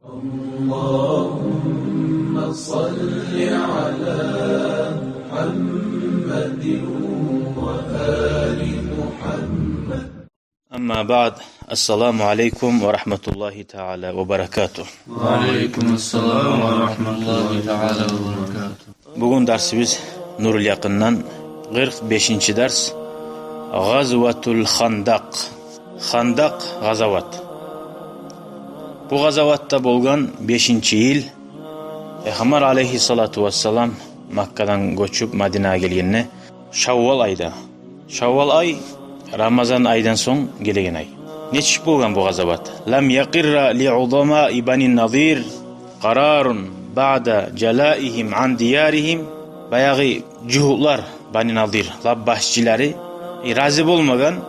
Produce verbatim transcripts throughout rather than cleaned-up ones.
اللهم صل على محمد وآل محمد. أما بعد، السلام عليكم ورحمة الله تعالى وبركاته. وعليكم السلام ورحمة الله تعالى وبركاته. Бугюн дарсыбыз Нурул Якъындан, къыркъ бешинчи дарс. Гъазватул Хандакъ. Хандакъ гъазават. Бу гъазават да болгъан бешинчи йыл, Пайхаммар алейгьиссалату вассалам Маккадан гёчюп Мадинагъа гелгенде, Шаввал айда. Шаввал ай Рамазан айдан сонг гелеген ай. Нечик болгъан бу гъазават? لم يقر لعظماء بني النضير قرار بعد جلائهم عن ديارهم. Баягъы жугьутлар, Бани Надир, лап башчылары, э, рази болмагъан,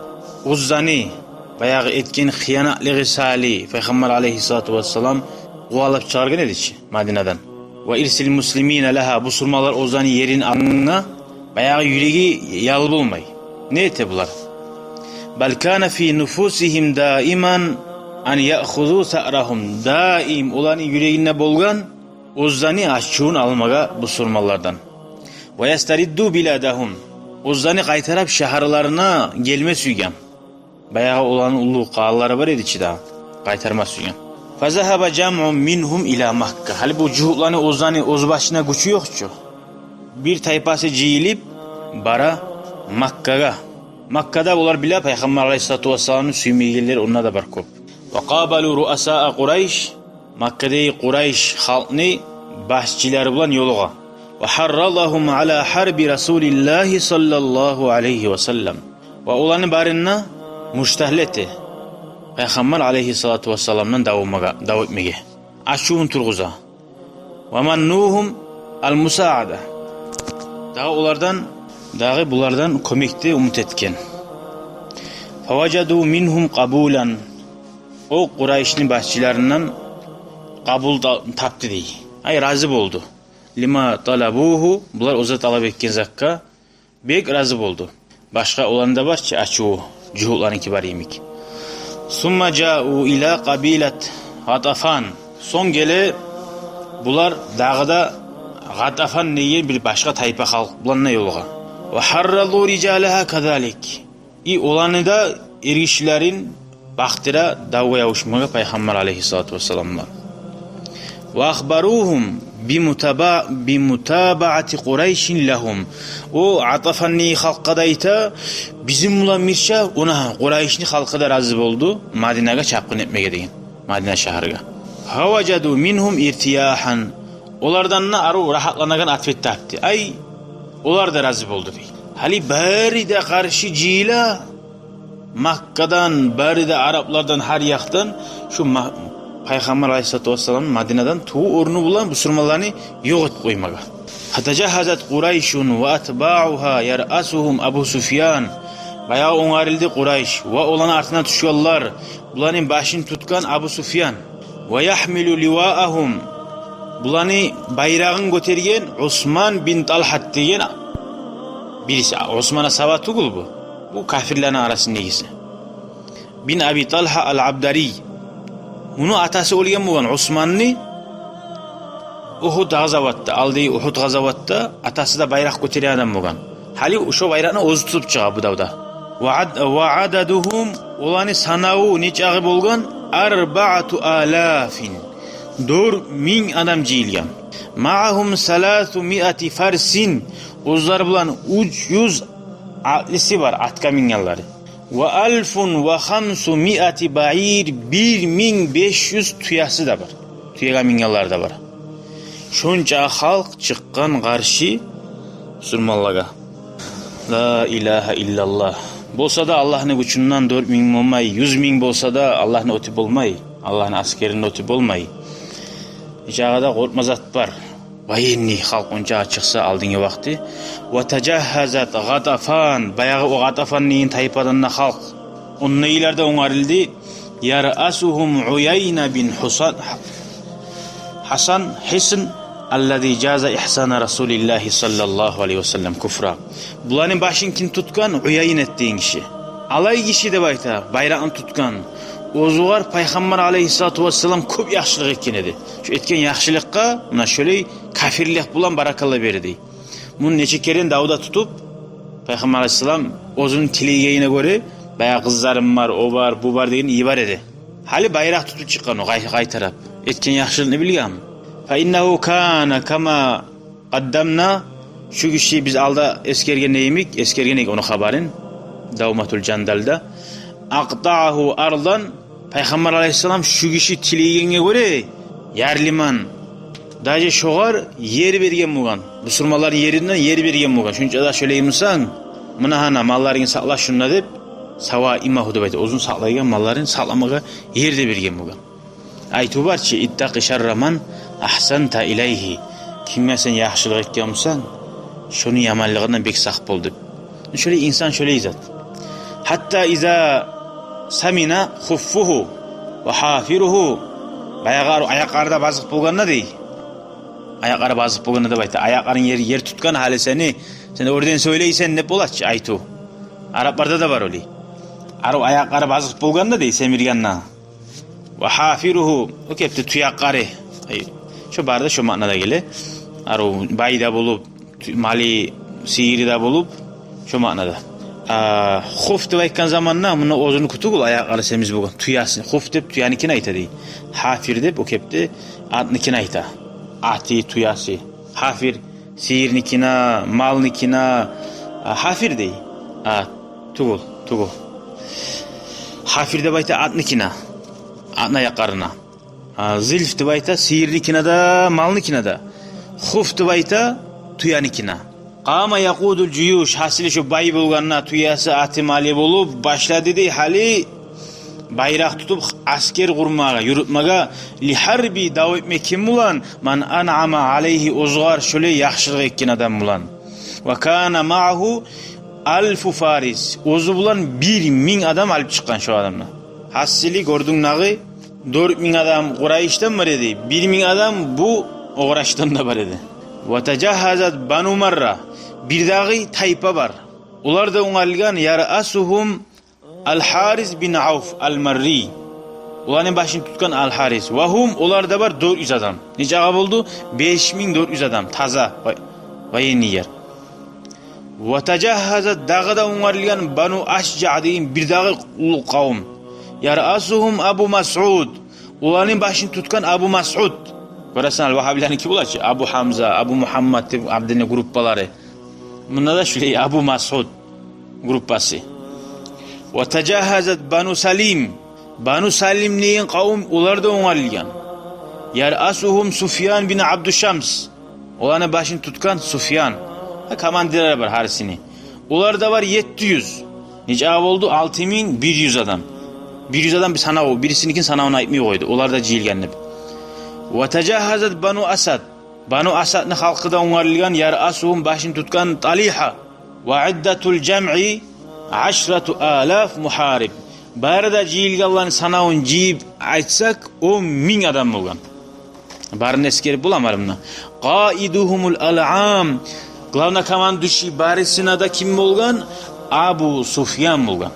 Уззаны баягъы этген хыянатлыгъы саялы Пайхаммар алейгьиссалату вассалам къувалап чыгъаргъан эди чи Мадинадан. وإرث المسلمين لها, бусурманлар Уззаны ерин алгъангъа баягъы юреги ял болмай. Не эте булар? بل كان في نفوسهم دائما أن يأخذوا ثأرهم. Даим оланы юрегинде болгъан Уззаны ачувун алмагъа бусурманлардан. ويستردوا بلادهم. Уззаны къайтарып шагьарларына гелме сюйген. Баягъы оланы уллу къалалары бар эди чи дагъы, къайтарма сюйген. فذهب جمع منهم إلى مكة. Гьали бу жугьутланы Уззаны оьз башына гючю ёкъ чу. Бир тайпасы жыйылып бара Маккагъа. Маккада олар биле Пайхаммар алейгьиссалату вассаламны сюймейгенлер онда да бар кёп. وقابلوا رؤساء قريش. Маккадагъы Къурайш халкъны башчылары булан ёлугъа. وحرضهم على حرب رسول الله صلى الله عليه وسلم. Ва оланы барын да муштагьил эте Пайхаммар алейгьиссалату вассаламдан дав этмеге, дав этмеге. Ачувун тургъуза. ومنوهم المساعدة. Дагъы олардан, дагъы булардан кёмек де умут этген. فوجدوا منهم قبولا. О Къурайшны башчыларындан къабул та-, тапды дей. Ай, рази болду. لما طلبوه, булар оьзлер талап этген затгъа бек рази болду. Башгъа оланы да бар чы ачуву, жугьутланыки бар йимик. ثم جاءوا إلى قبيلة غطفان. Сонг геле булар дагъы да Гъатафан деген бир башгъа тайпа халкъ булан да ёлугъа. وحرضوا رجالها كذلك. И оланы да эргишилерин бакъдыра давгъа ябушмагъа Пайхаммар алейгьиссалату вассалам булан. وأخبروهم بمتابع-، بمتابعة قريش لهم. О Гъатафанны халкъгъа да айта, бизин булан бирче, она, Къурайшны халкъы да рази болду Мадинагъа чапгъын этмеге деген, Мадина шагьаргъа. فوجدوا منهم ارتياحا. Олардан да арив рагьатланагъан ответ тапды. Ай, олар да рази болду дей. Гьали бары да къаршы жыйыла, Маккадан, бары да араплардан, гьар якъдан шу Ма-, Пайхаммар алейгьиссалату вассалам Мадинадан тувуп орну булан бусурманланы ёкъ этип къоймагъа. فتجهزت قريش وأتباعها يرأسهم أبو سفيان. Баягъы онгарылды Къурайш ва оланы артына тюшгенлер, буланы башын тутгъан Абу Суфьян. ويحمل لواءهم. Буланы байрагъын гётерген Усман бин Талгьат деген бириси. Усман асгьаба тюгюл бу. Бу капирлени арасындагъысы. Бин Аби Талгьа ал-Абдари. Муну атасы оьлген болгъан Усманны Ухуд гъазаватда, алдагъы Ухуд гъазаватда атасы да байракъ гётерген адам болгъан. Гьали шо байракъны оьзю тутуп чыгъа бу давда. وعد-، وعددهم, оланы санаву нечакъы болгъан? أربعة آلاف. Дёрт минг адам жыйылгъан. معهم ثلاثمائة فرس, оьзлер булан уьч юз атлысы бар, атгъа мингенлери. وألف وخمسمائة بعير, бир минг беш юз тюеси де бар. Тюеге мингенлери де бар. Шонча халкъ чыкъгъан къаршы бусурманлагъа. Ла илагьа иллаллагь. Болса да Аллагьны гючюнден дёрт минг болмай, юз минг болса да Аллагьны оту болмай, Аллагьны аскерини оту болмай. Ичагъада къоркъма зат бар. Военный халкъ онча чыкъса алдынгы вакъти. وتجهزت غطفان, баягъы о Гъатафан деген тайпадан да халкъ. Ондагъылар да онгарылды. يرأسهم عيينة بن حصن، حصن، حصن الذي جاز إحصان رسول الله صلى الله عليه وسلم كفرا. Буланы башын ким тутгъан? Уяйнат деген гиши. Алай гиши деп айта, байракъны тутгъан. Оьзюгъар Пайхаммар алайгьиссалату вассалам кёп яхшылыкъ этген эди. Шо этген яхшылыкъгъа муна шолай капирлик булан баракалла берди. Муну нече керен давда тутуп, Пайхаммар алайгьиссалам оьзюню тилегенине гёре, баягъы къызларым бар, о бар, бу бар деген йибере эди. Гьали байракъ тутуп чыкъгъан о къай-, къайтарып. Этген яхшылыкъны билген. Фа иннагьу кана кама къаддамна, шу гиши биз алда эсгерген йимик, эсгерген эдик ону хабарын, Давматул Жандалда. Акътаагьу ардан, Пайхаммар алайгьиссалам шу гиши тилегенге гёре, ярлыман, даже шогъар ер берген болгъан. Бусурманланы еринден ер берген болгъан. Шунча да шолай бусанг, муна гьана, малларынгны сакъла шунда деп, саваимагьу деп айта, оьзюн сакълайгъан малларын сакъламагъа ер де берген болгъан. Айтыв бар чы: «Иттакъи шарра ман агьсанта илайгьи». Кимге сен яхшылыкъ этген бусанг, шону яманлыгъындан бек сакъ бол деп. Шолай инсан, шолай зат. Гьатта иза самина хуффугьу ва гьафиругьу. Баягъы аякълары да базыкъ болгъанда дей. Аякълары базыкъ болгъанда деп айта. Аякъларынг ер, ер тутгъан гьали сени, сен оьрден сёйлейсен деп бола чы айтыв. Арапларда да бар олай. Арив аякълары базыкъ болгъанда дей, семиргенде. Ва гьафиругьу, о кепде туякълары. Ай, шо бары да шо маънада геле. Арив бай да болуп, тю-, малы, сыйыры да болуп, шо маънада. А, хуф деп айтгъан заманда, муна оьзюню кютюгю, аякълары семиз болгъан, тюеси. Хуф деп тюеникин айта дей. Гьафир деп о кепде атныкин айта. Аты, тюеси. Гьафир сыйырныкине, малныкине, а, гьафир дей. А, тюгюл, тюгюл. Гьафир деп айта атныкине, атны аякъларына. А, зильф деп айта сыйырныкине де, малныкине де. Хуф деп айта тюеникине. Къама якъудул жуюш, гьасили шо бай болгъанда, тюеси, аты, малы болуп, башлады дей гьали байракъ тутуп, аскер къурмагъа, юрютмеге, ли гьарби, дав этме ким булан? Ман анъама алайгьи, оьзюгъар шолай яхшылыкъ этген адам булан. Ва кана маъагьу алфу фарис, оьзю булан бир минг адам алып чыкъгъан шо адамны. Гьасили, гёрдюнг дагъы, дёрт минг адам Къурайышдан бар эди, бир минг адам бу о къарашдан да бар эди. Ва тажагьгьазат бану Марра, бир дагъы тайпа бар. Олар да онгарылгъан, яръасугьум Ал-Гьарис бин Авф ал-Марри. Оланы башын тутгъан Ал-Гьарис. Ва гьум, олар да бар дёрт юз адам. Нечакъы болду? Беш минг дёрт юз адам. Таза ва-, военныйлер. Ва тажагьгьазат, дагъы да онгарылгъан Бану Ашжаъ деген бир дагъы уллу къавум. Яръасугьум Абу Масъуд. Оланы башын тутгъан Абу Масъуд. Гёресен, ал-Вагьабиланы ким бола чы? Абу Гьамза, Абу Мугьаммад деп, Абдулланы группалары. Мунда да шулай Абу Масъуд группасы. Ва тажагьгьазат Бану Салим. Бану Салим деген къавум, олар да онгарылгъан. Яръасугьум Суфьян бин Абдушамс. Оланы башын тутгъан Суфьян. Гьа, командирлери бар гьарисини. Олар да бар етти юз. Нечакъы болду? Алты минг бир юз адам. Бир юз адам бир санав, бирисиникин санавун айтмай къойду. Олар да жыйылгъан деп. Ва тажагьгьазат Бану Асад. Бану Асадны халкъы да онгарылгъан, яръасугьум, башын тутгъан Талигьа. Ва иддатул жамъи ашрату алаф мугьариб. Бары да жыйылгъанланы санавун жыйып айтсакъ, он минг адам болгъан. Барын эсгерип боламы мунда? Къаидугьумул алъам. Главнокомандующий барысына да ким болгъан? Абу Суфьян болгъан.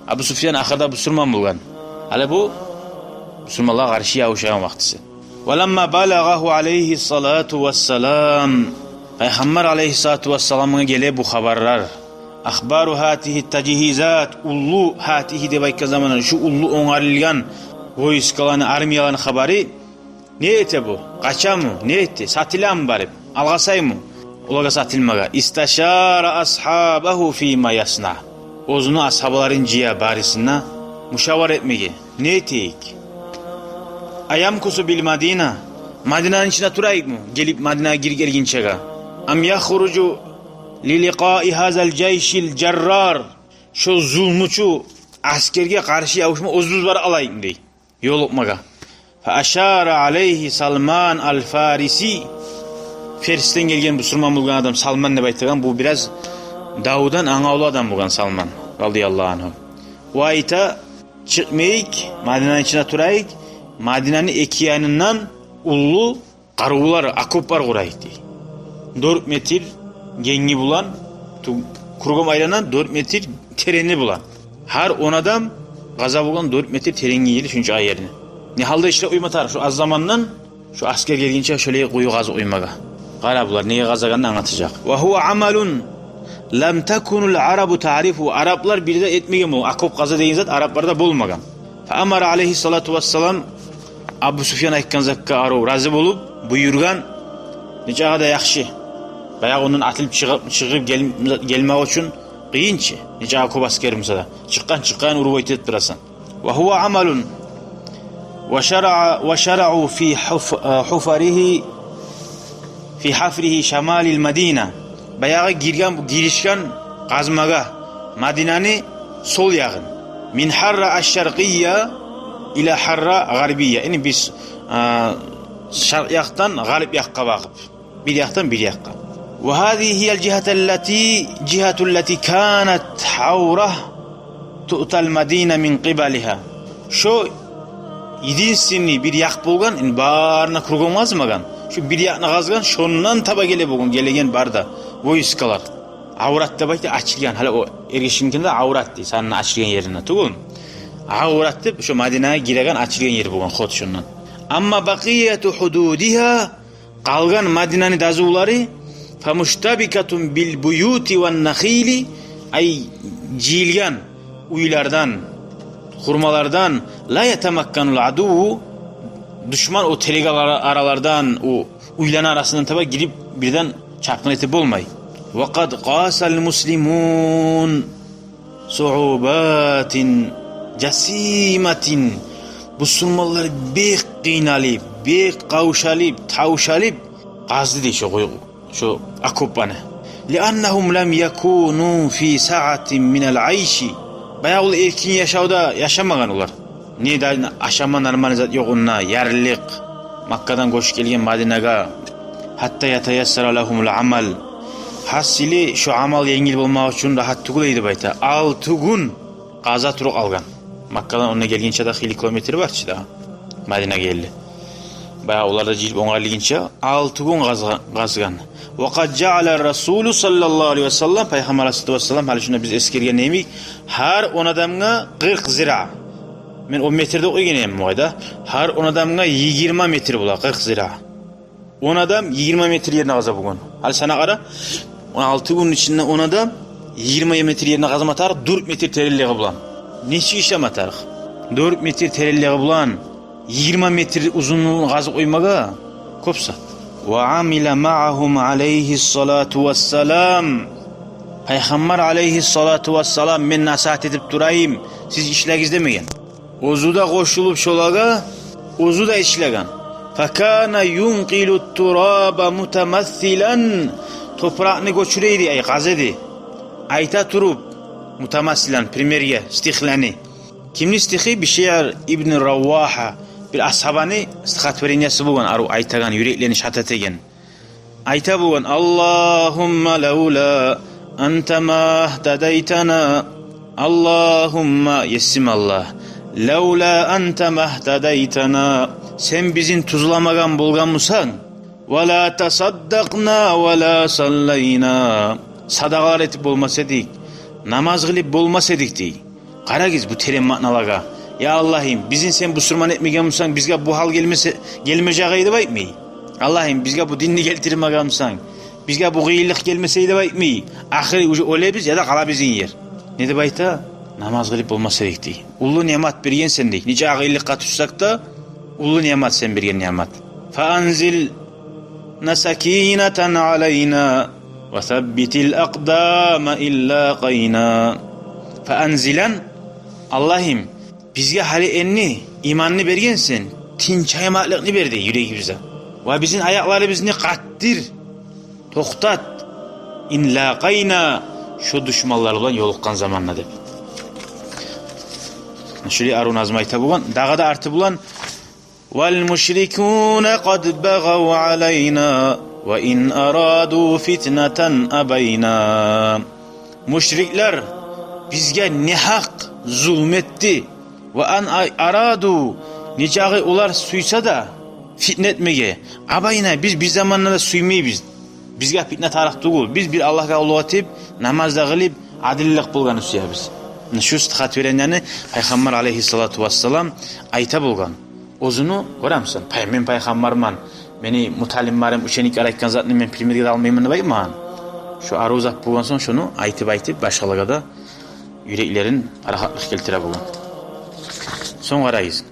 Абу Суфьян ахырда бусурман болгъан. Гьали бу бусурманлагъа къаршы ябушагъан вакътиси. Ва ламма балагъагьу алайгьи салату вассалам. Пайхаммар алайгьи салату вассаламгъа геле бу хабарлар. Ахбару гьазигьи тажгьизат, уллу гьазигьи деп айтгъан заманда, шу уллу онгарылгъан войскаланы, армияланы хабары. Не эте бу? Къачамы? Не эте? Сатыламы барып? Алгъасаймы? Олагъа сатылмагъа. Исташара асгьабагьу фима ясна. Оьзюню асгьабаларын жыя барысына мушавара этмеге. Не этейик? Аямкусу бил Мадина. Мадинаны ичинде турайыкъмы? Гелип Мадинагъа гирип гелгинчеге. Ам яхружу ли ликъаи гьазал жайшил жаррар. Шо зулмучу аскерге къаршы ябушма оьзюбюз барып алайыкъмы дей. Ёлукъмагъа. Фа ашара алайгьи Салман ал-Фариси. Ферсден гелген бусурман болгъан адам Салман деп айтагъан, бу бираз давдан англавлу адам болгъан Салман, радияллагьу ангьу. О айта: «Чыкъмайыкъ, Мадинаны ичинде турайыкъ, Мадинаны эки янындан уллу къарувлар, окоплар къурайыкъ», – дей. Дёрт метр генги булан, ту-, кругом айланагъан, дёрт метр терени булан. Гьар он адам къаза болгъан дёрт метр теренге ерли шунча ерни. Не гьалда ишлеп къойма тарыкъ шо аз замандан, шо асгер гелгинче шолай къую къазып къоймагъа. Къара, булар неге къазагъанны англатажакъ. Ва гьува амалун лам такунул арабу таърифу. Араблар бир де этмеген болгъан. Окоп къаза деген зат арабларда болмагъан. Фа амара алайгьи ссалату вассалам, Абу Суфьян айтгъан затгъа арив рази болуп, буюргъан, нечакъы да яхшы. Баягъы ондан атылып чыгъып, чыгъып гел-, гелмек учун къыйын чы. Нечакъы кёп асгер буса да. Чыкъгъан, чыкъгъан уруп оьтюп турасан. Ва гьува амалун. Ва шараъ-, ва шарау фи гьуф-, э, гьуфаригьи, фи гьафригьи шамалил Мадина. Баягъы гирген, гиришген къазмагъа Мадинаны сол ягъын. Мин Гьарра аш-шаркъия ила Гьарра гъарбия. Яни биз, э, шаркъ якъдан гъарб якъгъа багъып. Бир якъдан бир якъгъа. Ва гьазигьи гьиял жигьату ллати, жигьату ллати канат гьавра туътал Мадина мин къибалигьа. Шо единственный бир якъ болгъан, энни барына кругом къазмагъан. Шо бир якъны къазгъан, шондан таба геле болгъан, гелеген бар да войскалар. Аврат деп айта, ачылгъан. Гьали о эргишинкинде аврат дей, санны ачылгъан ерине тюгюл. Аврат деп шо Мадинагъа гиреген, ачылгъан ер болгъан, ход шондан. Амма бакъияту гьудудигьа, къалгъан Мадинаны дазулары, фа муштабикатун бил буюти ван нахили, ай, жыйылгъан уьйлерден, хурмалардан, ла ятамакканул адувву, душман о терек ара-, аралардан, о уьйлени арасындан таба гирип, бирден чапгъын этип болмай. Ва къад къасал муслимун суъубатин жасиматин. Бусурманлар бек къыйналып, бек къавшалып, тавшалып къазды дей шо къуюкъ, шо окопаны. Лианнагьум лам якуну фи саъатин минал айши. Баягъы олар эркин яшавда яшамагъан олар. Не де ашама нормальный зат ёкъ онда, ярлылыкъ. Маккадан гёчюп гелген Мадинагъа. Гьатта ятаяссара лагьумул амал. Гьасили, шо амал енгил болмакъ учун рагьат тюгюл эди деп айта. Алты гюн къаза туруп къалгъан. Маккадан онда гелгинче де хыйлы километр бар чы да. Мадинагъа гелди. Баягъы олар да жыйылып онгъа гелгинче алты гюн къазгъа-, къазгъан. Ва къад жаъала расулу саллаллагьу алайгьи ва саллам, Пайхаммар алайгьиссалату вассалам, гьали шунда биз эсгерген йимик, гьар он адамгъа къыркъ зира. Мен он метр деп къойгъан эдим бугъайда. Гьар он адамгъа йигирма метр бола, къыркъ зира. Он адам йигирма метр ерни къаза болгъан. Гьали сана къара, он алты гюнню ичинде он адам йигирма метр ерни къазма тарыкъ, дёрт метр теренлиги булан. Нечик ишлеме тарыкъ? Дёрт метр теренлиги булан йигирма метр узунлугъун къазып къоймагъа кёп зат. Ва амила магьагьум алайгьиссалату вассалам. Пайхаммар алайгьиссалату вассалам, мен насигьат этип турайым, сиз ишлегиз демеген. Оьзю де къошулуп шолагъа, оьзю де ишлеген. Факана юнкъилу тураба мутамассилан. Топуракъны гёчюре эди, ай, къаза эди. Айта туруп, мутамассилан, примерге, стихлени. Кимни стихи? Бишиър ибн Равагьа, бир асгьабаны стихотворениясы болгъан, арив айтагъан, юреклени шат этеген. Айта болгъан: «Аллагьумма лавла анта магьтадайтана». Аллагьумма, есим Аллагь, лавла анта магьтадайтана, сен бизин тюзлемеген болгъан бусанг, ва ла тасаддакъна ва ла саллайна, садагъалар этип болмас эдик, намаз къылып болмас эдик, дей. Къарагъыз бу терен маъналагъа. Я Аллагьым, бизин сен бусурман этмеген бусанг, бизге бу гьал гелмесе, гелмежек эди деп айтмай. Аллагьым, бизге бу динни гелтирмеген бусанг, бизге бу къыйынлыкъ гелмесе эди деп айтмай. Ахыры уже оьлебиз яда къала бизин ер. Не деп айта? Намаз къылып болмас эдик, дей. Уллу ниъмат берген сен, дей. Нече къыйынлыкъгъа тюшсек де, уллу ниъмат сен берген ниъмат. Фа анзил сакинатан алайна ва саббитил акъдама ин лакъайна. Фа анзилан, Аллагьым, бизге гьали энни иманны берген сен, тынчаймакълыкъны бер, дей, юрегибизде. Ва бизин аякъларыбызны къатдыр, токътат. Ин лакъайна, шо душманлар булан ёлукъгъан заманда, деп. Шулай арив назму айта болгъан. Дагъы да арты булан: «Вал мушрикуна къад багъав алайна, ва ин араду фитнатан абайна». Мушриклер бизге негьакъ зулму этди. «Ва ин араду», нечакъы олар сюйсе де фитна этмеге, «абайна», биз бир заманда да сюймейбиз. Бизге фитна тарыкъ тюгюл. Биз бир Аллагьгъа къуллукъ этип, намаз да къылып, адиллик болгъанны сюебиз. Шу стихат берегенни Пайхаммар алейгьиссалату вассалам айта болгъан. Оьзюню, гёремисен, пай-, мен пайхаммарман, мени муталимлерим, учениклер айтгъан затны мен примерге де алмайман деп айтмагъан. Шу арив зат болгъан сонг, шуну айтып-айтып, башгъалагъа да юреклерине рагьатлыкъ гелтире болгъан. Сонг къарайыкъ.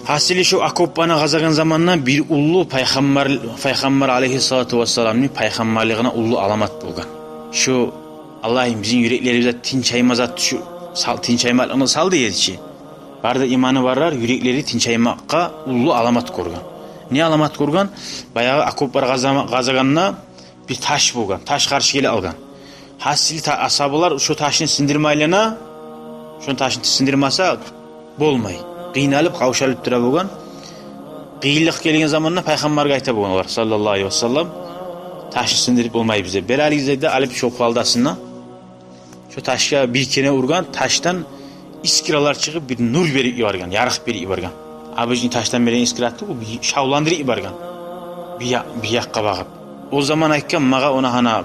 Гьасили, шу окопаны къазагъан заманда бир уллу пайхаммар, Пайхаммар алейгьиссалату вассаламны пайхаммарлыгъына уллу аламат болгъан. Шу, Аллагьым, бизин юреклерибизде тынчайма зат, шу сал, тынчаймакълыкъны сал деген чи. Бары да иманы барлар юреклери тынчаймакъгъа уллу аламат гёрген. Не аламат гёрген? Баягъы окоплар къазама-, къазагъанда бир таш болгъан, таш къаршы геле алгъан. Гьасили, та-, асгьабалар шу ташны сындырмайлана, шу ташны сындырмаса болмай. Къыйналып, къавшалып тура болгъан. Къыйынлыкъ гелген заманда Пайхаммаргъа айта болгъан олар, саллаллагьу алейгьи вассаллам, ташны сындырып болмайбыз деп. Бералигиз деп, алып, шу палдасын да шу ташгъа бир керен ургъан, ташдан искралар чыгъып, бир нур берип йиберген, ярыкъ берип йиберген. Обычный ташдан берген искра тюгюл, бир шавландырып йиберген. Бир я-, бир якъгъа багъып. О заман айтгъан магъа, она гьана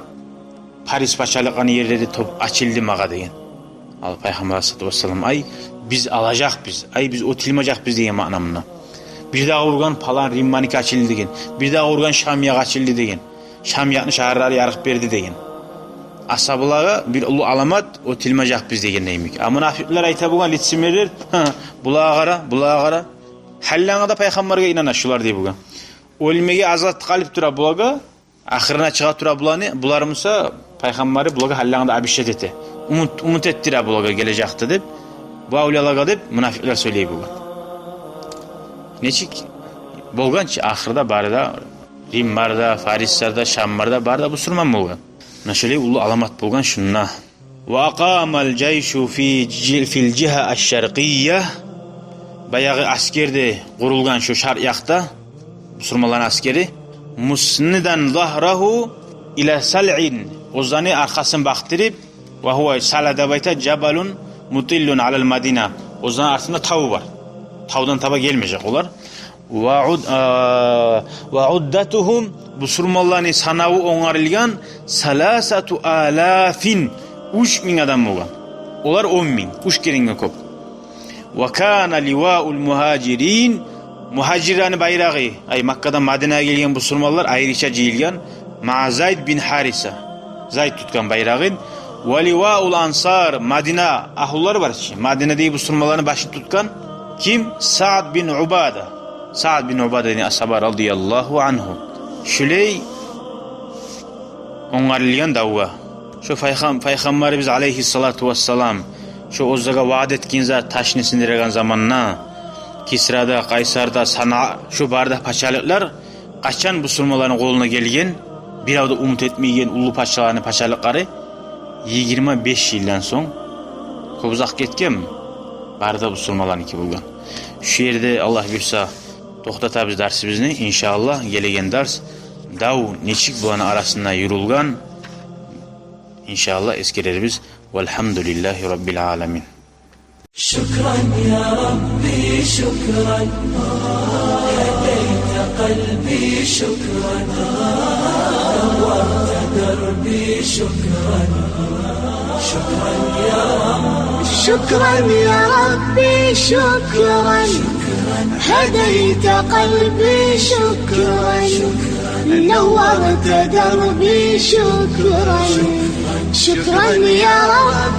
Парис пачалыкъны ерлери топ ачылды магъа деген. Ал Пайхаммар алейгьиссалату вассалам: «Ай, биз алажакъбыз, ай, биз утулмажакъбыз» деген маъна мунда. Бир дагъы ургъан, палан Римманики ачылды деген. Бир дагъы ургъан, Шам якъ ачылды деген. Шам якъны шагьарлары ярыкъ берди деген. Асгьабалагъа бир уллу аламат, утулмажакъбыз деген йимик. А мунафикълер айта болгъан, лицемерлер: «Гьа, булагъа къара, булагъа къара. Гьаллангъа да Пайхаммаргъа инана шулар», — дей болгъан. Оьлмеге аз къалып тура булагъа, ахырына чыгъа тура буланы, булар буса, Пайхаммары булагъа гьаллангъа да обещать эте. Умут, умут этдире булагъа гележекде деп, бу авлиялагъа деп мунафикълер сёйлей болгъан. Нечик болгъан чы, ахырда бары да Римлер де, Фарислер де, Шамлылар да, бары да бусурман болгъан. Муна шолай уллу аламат болгъан шунда. «Ва акъамал жайшу фи жи-, фил жигьа аш-шаркъия». Баягъы аскер де къурулгъан шу шаркъ якъда, бусурманланы аскери. «Муснидан загьрагьу ила салъин». Оьзлени аркъасын бакъдырып, «ва гьува», Салъ деп айта, «жабалун мутиллун алал Мадина». Оьзлени артында тав бар. Тавдан таба гелмежек олар. «Ва уд-, а, ва уддатугьум», бусурманланы санаву онгарылгъан, «саласату алафин», уьч минг адам болгъан. Олар он минг, уьч керенге кёп. «Ва кана ливаул мугьажирин», мугьажирланы байрагъы, ай, Маккадан Мадинагъа гелген бусурманлар айрыча жыйылгъан, «маа Зайд бин Гьариса». Зайд тутгъан байрагъын. «Ва ливаул ансар», Мадина агьлулар бар чы, Мадинадагъы бусурманланы башын тутгъан ким? Саъд бин Убада. Саъд бин Убада деген асгьаба, радияллагьу ангьу. Шулай онгарылгъан давгъа. Шо Пайхам-, Пайхаммарыбыз алейгьиссалату вассалам шо оьзлеге ваъда этген зат, ташны сындырагъан заманда, Кисра да, Къайсар да, Санаа, шо бары да пачалыкълар къачан бусурманланы къолуна гелген, бирев де умут этмейген уллу пачаланы пачалыкълары, йигирма беш йылдан сонг, кёп узакъ гетген, бары да бусурманланыки болгъан. Шу ерде, Аллагь буюрса, токътатабыз дарсыбызны, иншааллагь. Гелеген дарс дав нечик буланы арасында юрюлген, иншааллагь, эсгерербиз. Валгьамдулиллагьи раббил аламин. شكرا يا ربي، شكرا. هديت قلبي، شكرا. نورت دربي، شكرا. شكرا يا رب. شكرا يا ربي، شكرا. هديت قلبي، شكرا. نورت دربي، شكرا. شكرا يا رب.